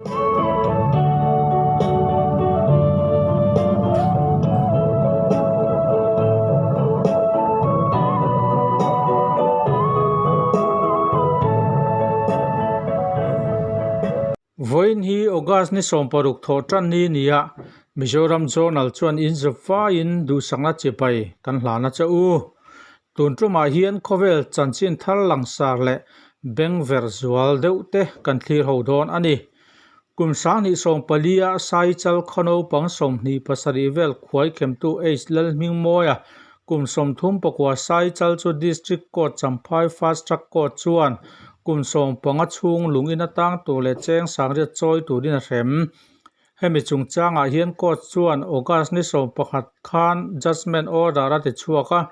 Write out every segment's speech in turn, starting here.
Vawiin hi August ni 16 thawh tan ni ni a, Mizoram Journal chuan inzawp vaiin duhsakna chibai kan hlan a che u. Tun tumah hian khawvel chanchin thar langsar leh bengverh zual deuh te kan thlir ho dawn a ni. Kum 2014 a Saichal khaw naupang 27 vel khuai khemtu H Lalhmingmawia kum 39 Saichal chu District Court Champhai Fast Track Court chuan kum 15 chhung lungin atang tur leh cheng sangriat chawi turin a hrem. Hemi chungchangah hian court chuan August ni 11 khan judgement order a ti chhuak a,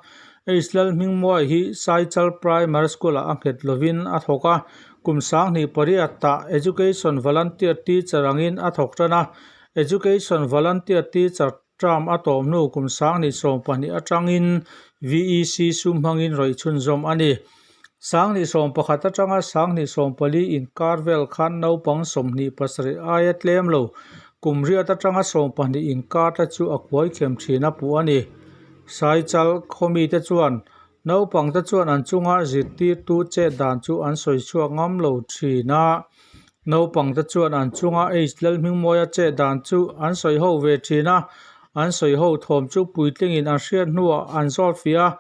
H Lalhmingmuai hi Saichal Primary School-ah a nghet lovin a thawk a, kum 2008-ah Education Volunteer Teacher angin a thawk tan a, Education Volunteer Teacher term a tawm hnu kum 2020 atangin VEC sum hmangin rawih chhunzawm a ni. 2011 atanga 2014 inkar vel khan naupang 27 aia tlem lo kum riat atanga 20 inkar te chu a khuai khem thin a puh a ni. Saichal khawmite chuan naupang te chuan an chunga zirtirtu chet dan chu an sawi chhuak ngam lo thin a, naupang te chuan an chunga H Lalhmingmawia chet dan chu an sawi ho ve thin a, an sawi ho thawm chu puitlingin an hriat hnuah an zawt fiah a,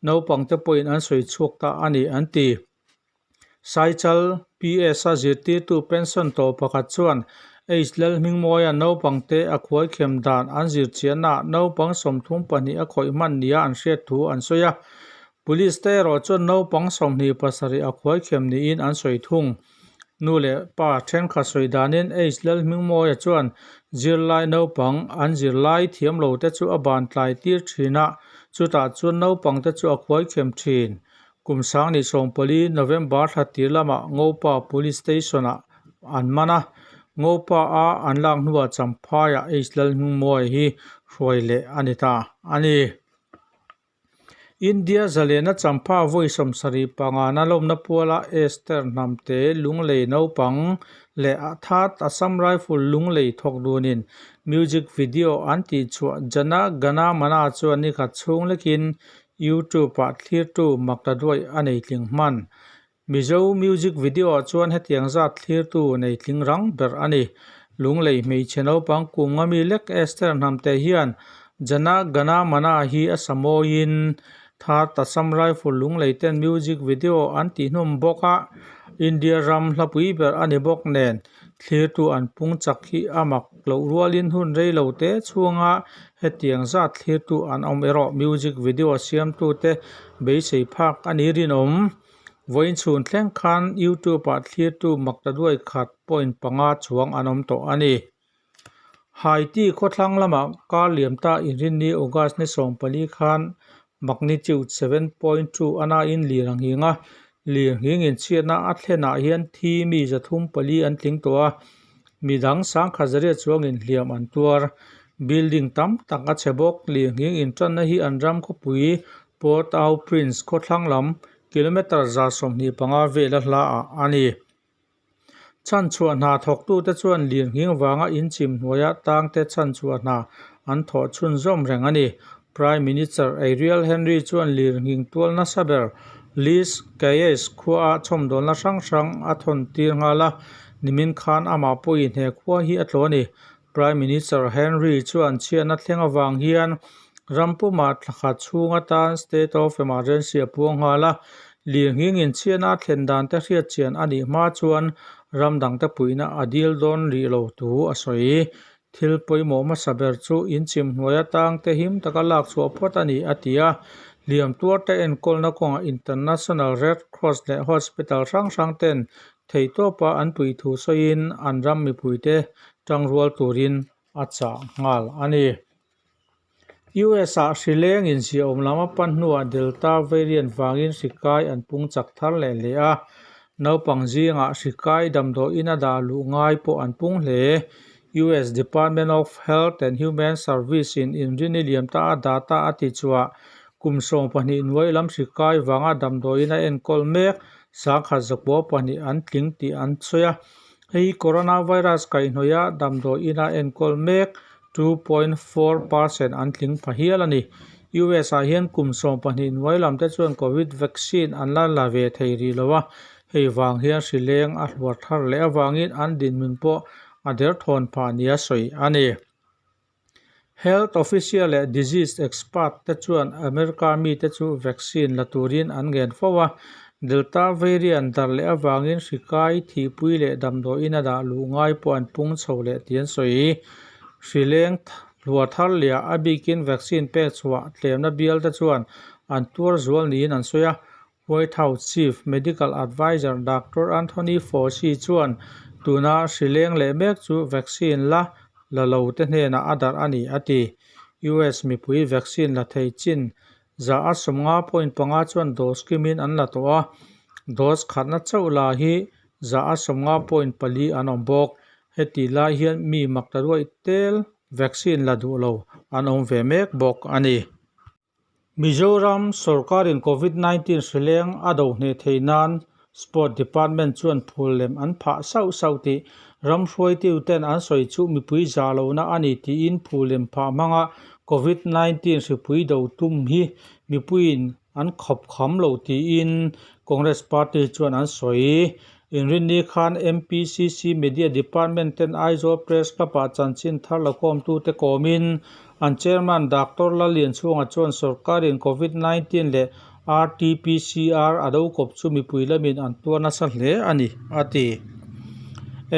Naupang te pawhin an sawi chhuak ta a ni an ti. Saichal PS a zirtirtu pension tawh pakhat chuan H Lalhmingmawia naupang te a khuai khem dan an zir chiahnaah naupang 32 a khawih hman nia an hriat thu an sawi a. Police te erawh chuan naupang 27 a khuai khem niin an sawi thung. Nu leh pa thenkhat sawi danin H Lalhmingmawia chuan zirlai naupang an zirlai thiam lo te chu a ban tlai tir thin a, chutah chuan naupang te chu a khuai khem thin. Kum 2014 November thla tir lamah Ngopa Police Station ah an man a, Ngopa a an lak hnuah Champhaiah H Lalhmingmawia hi hruai leh a ni ta a ni. India zalena champha vawi 75 na lawmna puala Esther Hnamte Lunglei naupang leh Thath Assam Rifle Lunglei thawk dunin music video an tih chhuah Jana Gana Mana chuan ni khat chhung lekin YouTube ah thlirtu makta duai a nei tling hman. Mizo music video ah chuan hetiang zat thlirtu nei tling rang ber a ni. Lunglei hmeichhe naupang kum nga mi lek Esther Hnamte hian Jana Gana Mana hi a sa mawiin Thath Assam Rifle Lunglei ten music video an tihhnum bawk a, India ram hlapui ber a ni bawk nen thlirtu an pung chak hi a mak loh rualin hun rei lo te chhunga hetiang zat thlirtu an awm erawh music video siamtute beisei phak a ni rinawm. Vawiin chhun thleng khan YouTube ah thlirtu makta duai khat point panga chuang an awm tawh a ni. Haiti khawthlang lamah kar liam ta inrinni August ni 14 khan magnitude 7.2 a nain lir a nghing a, lir nghing inchhiatna a thlenah hian thi mi 304 an tling tawh a, midang 10,100 chuangin hliam an tuar. Building tam tak a chhe bawk. Lir nghing intanna hi an ram khawpui Port-au-Prince khawthlang lam kilometre 125 vel a hla ah a ni. Chhanchhuah hna thawktute chuan lir nghing vanga inchim hnuaia tangte chhanchhuah hna an thawh chhunzawm reng a ni. Prime Minister Ariel Henry chuan lir nghing tual nasa ber Les Cayes khua a chhawmdawlna hrang hrang a thawn tir nghal a, nimin khan amah pawhin he khua hi a tlawh a ni. Prime Minister Henry chuan chhiatna thleng avang hian ram pumah thla khat chhung atan State of Emergency a puang nghal a, lirnghing inchhiatna a thlen dan te hriat chian a nih hma chuan ram dangte puihna a dil dawn rih lo thu a sawi. Thil pawimawh hmasa ber chu inchim hnuai atang te him taka lak chhuah phawt a ni a ti a, hliam tuar te enkawlna kawngah International Red Cross leh Hospital hrang hrang ten theihtawpa an pui thu sawiin an ram mipuite tangrual turin a chah nghal a ni. US ah hri leng inziahawm lam a pan hnuah Delta variant vangin hri kai an pung chak thar leh hle a, naupang zingah hri kai damdawiin a dah luh ngai pawh an pung hle. US Department of Health and Human Service in inrini liam ta a data a ti chhuah kum 12 nuai lam hri kai vanga damdawiin a enkawl mek 1,902 an tling tih an sawi a. Hei hi coronavirus kaihhnawih a damdawi ina enkawl mek 2.4% an tling pha hial a ni. US ah hian kum 12 hnuai lam te chuan Covid vaccine an la la ve thei rih lo a, hei vang hian hri leng a hluar thar leh avangin an dinhmun pawh a derthawn phah nia sawi a ni. Health official leh disease expert te chuan America mite chu vaccine la turin an ngen fo a, Delta variant darh leh avangin hri kai, thihpui leh damdawiin a dah luh ngai pawh an pung chho leh tih an sawi. Hri leng hluar thar leh a bikin vaccine pek chhuah tlemna bial te chuan an tuar zual niin an sawi a. White House Chief Medical Adviser Doctor Anthony Fauci chuan tuna hri leng leh mek chu vaccine la la lo te hnenah a darh a ni, a ti. US mipui vaccine la thei chin 50.5% chuan dose kimin an la tawh a, dose khatna chauh la hi 50.4% an awm bawk. Heti lai hian mi maktaduaih tel vaccine la duh lo an awm ve mek bawk a ni. Mizoram sawrkarin Covid 19 hrileng a do hneh theih nan Sport Department chuan phul lem an phah sauh sauh tih ram hruaituten an sawi chu mipui zah lohna a ni tiin phul lem phah hmanga Covid 19 hripui do tum hi mipuiin an khawp kham lo tiin Congress Party chuan an sawi. Inrinni khan MPCC Media Department ten Aizawl Press Club-ah chanchin thar lakhawmtute kawmin an Chairman Doctor Lallianchhunga chuan sawrkarin Covid 19 leh RTPCR a do kawp chu mipui lamin an tuar nasa hle a ni, a ti.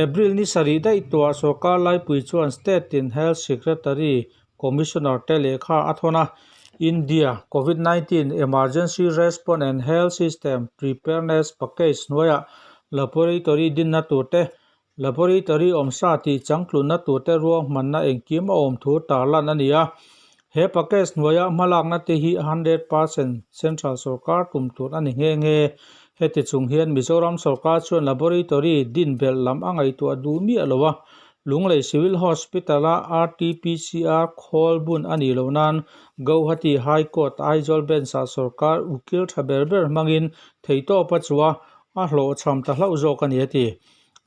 April ni sarih daih tuah sawrkar laipui chuan State tin Health Secretary Commissioner te lehkha a thawn a, India Covid 19 Emergency Response and Health System Preparedness Package hnuaiah Laboratory dinna tur te, Laboratory awmsa tih changtlunna tur te ruahmanna engkim a awm thu tarlan a ni a. He package hnuaia hmalakna te hi 100% Central sawrkar tum tur a ni nghe nghe. Heti chung hian Mizoram sawrkar chuan Laboratory din belh lam a ngaihtuah duh miah lo a, Lunglei Civil Hospital-a RT-PCR khawl bun a nih loh nan Gauhati High Court Aizawl Bench-ah sorkar ukil tha ber ber hmangin theihtawp a chuh a, a hlawhchham ta hlauh zawk a ni a ti.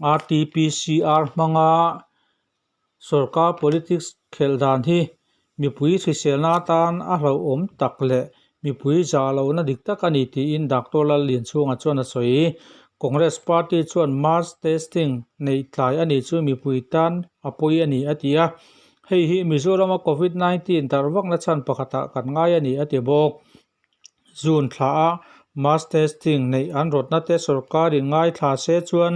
RT-PCR hmanga sorkar politics khelh dan hi mipui hriselna atan a hlauhawm tak leh mipui zah lohna dik tak a ni tiin Doctor Lallianchhunga chuan a sawi. Congress party chuan mass testing neih tlai a nih chu mipui tan a pawi a ni a ti a, hei hi Mizorama Covid 19 darh vakna chhan pakhatah kan ngai a ni a ti bawk. June thla a mass testing neih an rawtna te sorkarin ngaithla se chuan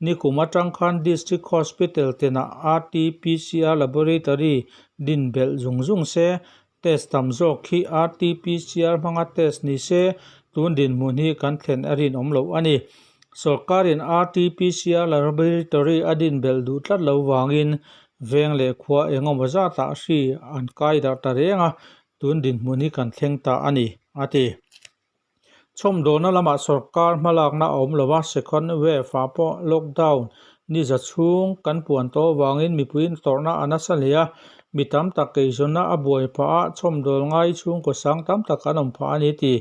nikum atang khan District Hospital tinah RT-PCR Laboratory din belh zung zung se, test tam zawk khi RT-PCR hmanga test ni se tun dinhmun hi kan thlen a rinawm loh a ni. Sorkarin RT-PCR Laboratory a din belh duh tlat lo vangin veng leh khua engemaw zatah hri an kai darh ta reng a, Tun dinhmun hi kan thleng ta a ni, a ti. Chhawmdawlna lamah sorkar hmalakna a awm lo a, second wave-ah pawh lockdown ni za chhung kan puan tawh avangin mipuiin tawrhna a nasa hle a, mi tam tak eizawnna a buai phah a, chhawmdawl ngai chhungkaw sang tam tak an awm phah a ni, ti.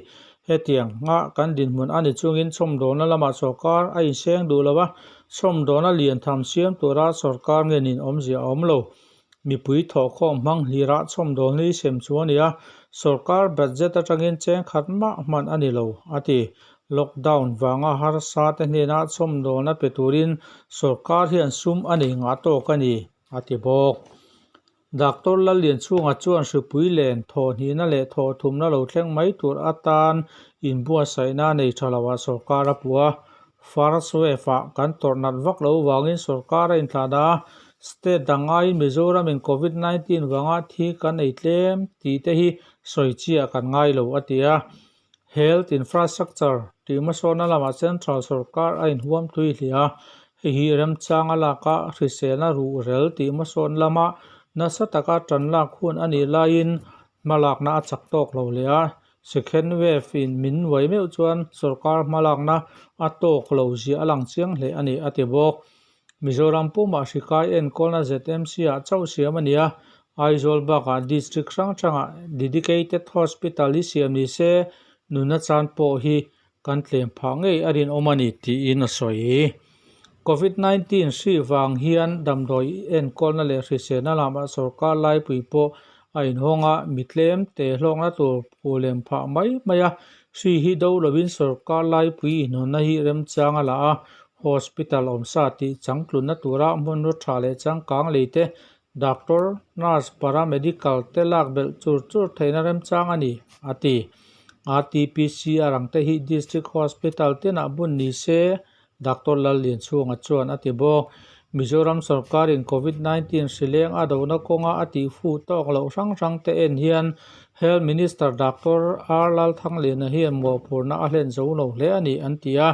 Hetianga kan dinhmun a ni chungin chhawmdawlna lamah sorkar a inseng duh lo a, chhawmdawlna lian tham siam tura sorkar ngenin awmzia a awm lo. Mipui thawhkhawm hmang hlirah chhawmdawlni sem chu a ni a, sorkar budget atangin cheng khat mah hman a ni lo, a ti. Lockdown vanga harsa te hnenah chhawmdawlna pe turin sorkar hian sum a nei ngah tawk a ni, a ti bawk. Doctor Lallianchhunga chuan hripui len thawhhnihna leh thawhthumna lo thleng mai tur atan inbuatsaihna nei tha loah sorkar a puh a, First wave-ah kan tawrh nat vak lo vangin sorkar a inthlah dah a, state dang aiin Mizoramin Covid 19 vanga thi kan ei tlem tih te hi sawi chiah kan ngai lo, a ti a. Health infrastructure tih hmasawnna lamah central sorkar a inhuam thui hle a, hei hi remchang a lak a, hriselna ruhrel tih hmasawn lama nasa taka tan lak hun a nih laiin hmalakna a chak tawk lo leh a. Second wave in min nuai meuh chuan sorkar hmalakna a tawk lo ziah a lang chiang hle a ni, a ti bawk. Mizoram pumah hri kai enkawlna ZMC ah chauh siam a ni a, Aizawl bakah district hrang hrangah dedicated hospital hi siam ni se nunna chan pawh hi kan tlem phah ngei a rinawm a ni, tiin a sawi. Covid 19 hri vang hian damdawi enkawlna leh hriselna lamah sorkar laipui pawh a inhawng a, mi tlem te hlawkna tur phu lem phah mai mai a, hri hi do lovin sorkar laipui inhawnna hi remchang a la a, hospital awmsa tih changtlunna tura hmanraw tha leh changkang lei te, doctor, nurse, paramedical te lak belh chur chur theihna remchang a ni, a ti. RTPCR ang te hi district hospital tinah bun ni se, Doctor Lallianchhunga chuan a ti bawk. Mizoram sorkarin Covid 19 hrileng a dohna kawnga a tihfuh tawk loh hrang hrang te en hian Health Minister Doctor R Lalthangliana hian mawhphurhna a hlen zo lo hle a ni an ti a.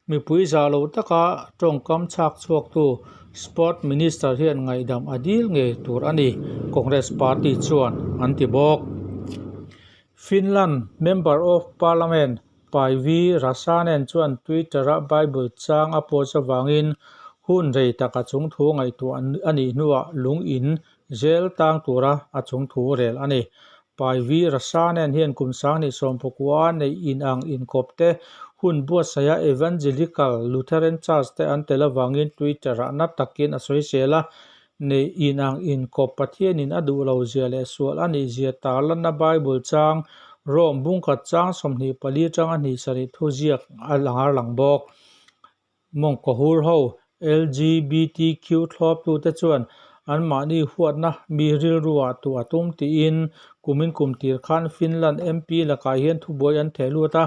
Mipui zah lo taka tawngkam chhak chhuaktu Sport Minister hian ngaihdam a dil ngei tur a ni, Congress Party chuan an ti bawk. Finland Member of Parliament Päivi Räsänen chuan Twitter-a Bible chang a post avangin hun rei tak a chungthu ngaihtuah a nih hnuah lung in zel tang tura a chungthu rel a ni. Päivi Räsänen hian kum sanghnih sawmpakua neih inang inkawp te hun buatsaiha Evangelical Lutheran Church te an tel avangin Twitter-ah na takin a sawisel a, neih inang inkawp Pathianin a duh lo zia leh sual a nih zia tarlanna Bible chang Rome bungkhat chang 24 atanga hnih sarih thuziak a langar lang bawk. Mawngkaw hur ho LGBTQ thlawptute chuan anmahni huatna mi rilruah tuah a tum tiin kumin kum tir khan Finland MP lakah hian thubuai an theh lut a,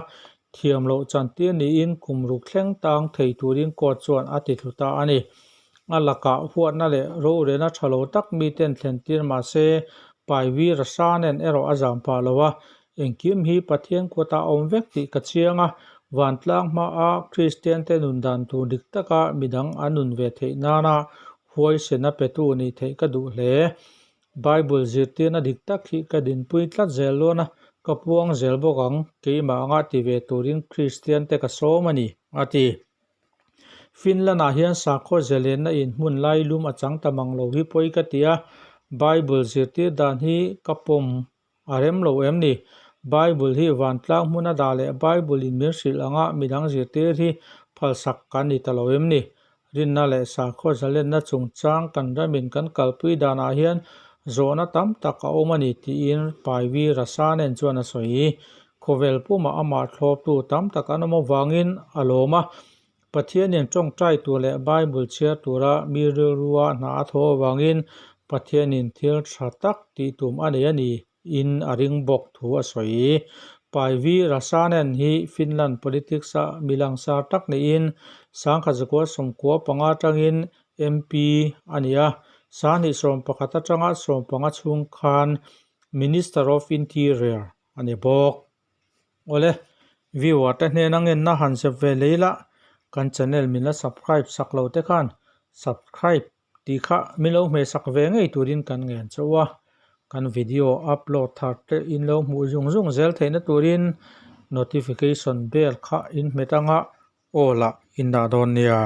thiam loh chantir niin kum ruk thleng tang thei turin court chuan a ti thlu ta a ni. A lakah huatna leh rorelna tha lo tak miten thlen tir mah se Päivi Räsänen erawh a zam phah lo a, engkim hi Pathian kutah a awm vek tih ka chiang a, vantlang hmaa Kristiante nun dan tur dik taka midang an nun ve theih nana huaisena petu nih theih ka duh hle. Bible zirtirna dik tak hi ka dinpui tlat zel dawn a, ka puang zel bawk ang, keimah anga ti ve turin Kristiante ka sawm a ni, a ti. Finland-ah hian sakhaw zelenna in hmun lai lum a chang ta mang lo hi pawi ka ti a, Bible zirtir dan hi ka pawm a rem lo em ni? Bible hi vantlang hmuna dah leh Bible in min hrilh anga midang zirtir hi phalsak kan ni ta lo em ni? Rinna leh sakhaw zalenna chungchang kan ramin kan kalpui danah hian zawhna tam tak a awm a ni tiin Päivi Räsänen chuan a sawi. Khawvel pumah amah thlawptu tam tak an awm avangin a lawm a. Pathianin tawngtai tur leh Bible chhiar tura mi rilrua hna a thaw avangin Pathianin thil tha tak tih tum a nei a ni in a ring bawk thu a sawi. Päivi Räsänen hi Finland politics-a mi langsar tak niin sangkhat zakua 95 atangin MP a ni a, 2011 atanga 15 chhung khan Minister of Interior a ni bawk. Awle, viewer te hnena ngenna han zep ve lei la, kan channel min la subscribe sak lo te khan subscribe tih kha min lo hmeh sak ve ngei turin kan ngen chauh a, kan video upload thar te in lo hmuh zung zung zel theihna turin notification bell kha in hmet anga aw lah in dah dawn nia.